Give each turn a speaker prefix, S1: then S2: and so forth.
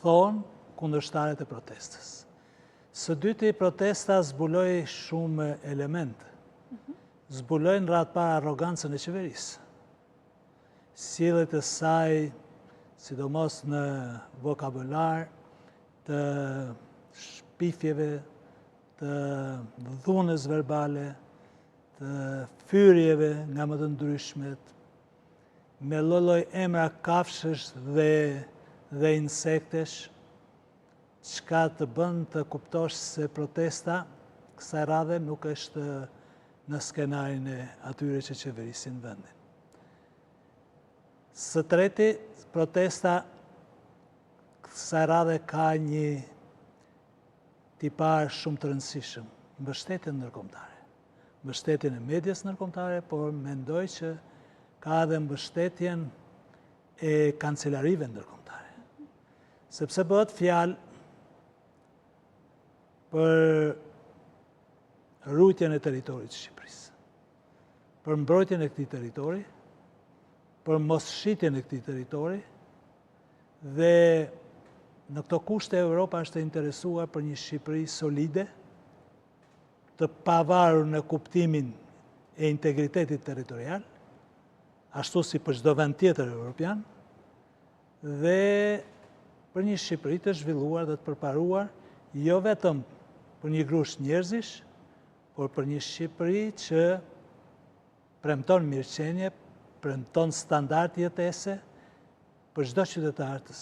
S1: Thonë kundërshtarët e protestës. Së dyti, protesta zbuloi shumë elemente. Mhm. Zbuloi në radhë të parë arrogancën e qeverisë. Sjelljet e saj, sidomos në vokabular, të shpifjeve, të dhunës verbale, të fyrjeve nga më të ndryshmet, me lloj-lloj emra kafshësh dhe dhe insektesh, çka të bën të kuptosh se protesta kësaj radhe nuk është në skenarin e atyre që qeverisin vendin. Së treti, protesta kësaj radhe ka një tipar shumë të rëndësishëm, mbështetjen ndërkombëtare. Mbështetjen e medias ndërkombëtare, por mendoj që ka edhe mbështetjen e kancelarive ndërkombëtare. Sepse bëhet fjalë për ruajtjen e territorit të Shqipërisë, për mbrojtjen e këtij territori, për mos shitjen e këtij territori, dhe në këto kushte Europa është e interesuar për një Shqipëri solide, të pavarur në kuptimin e integritetit territorial, ashtu si për çdo vend tjetër europian, dhe për një Shqipëri të zhvilluar dhe të përparuar, jo vetëm për një grusht njerëzish, por për një Shqipëri që premton mirëqenie, premton standard jetese për çdo qytetar të saj.